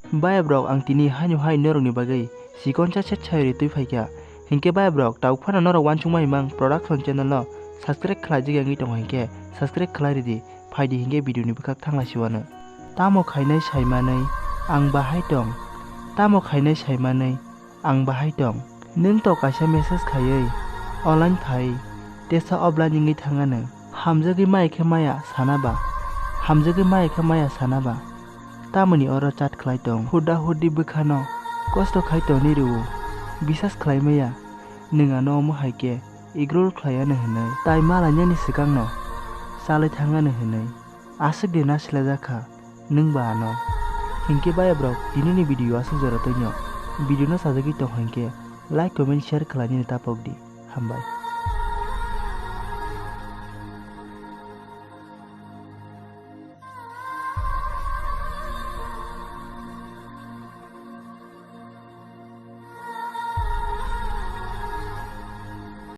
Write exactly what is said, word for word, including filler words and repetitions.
Baya brok, ang tini haino hai norokni bagwi chikonsa set sai ri twi phaikha. Hinkhe baya brok, tau phano norok uansukma himang production channel no subscribe khlaijak ya wngwi tongo hinkhe subscribe khlai ridi, phaidi hinkhe video ni bwkhak thangla siwano. Tamo khainai saimanwi ang bahai tong? Tamo khainai saimanwi ang bahai tong? Nwng to kaisa message khaiwi online phai tesa offline wngwi thangano. Hamjagwi maya khe maya sana ba? Hamjagwi maya khe maya sana ba? Tamoni oro chat khlai tong, huda hudi bwkhano kosto khai tongni rwo. Bisas khlai maya, nwng ano omo hai khe ignore khlai ano hwnwi. Tai malainani swkangno chalwi thang ano hwnwi. Aswk de na silajak kha nwng ba ano. Hinkhe baya brok, tinini video aswk jora tongno. Video no sajagwi tong hinkhe like, comment, share khlainani tapok di. Hambai.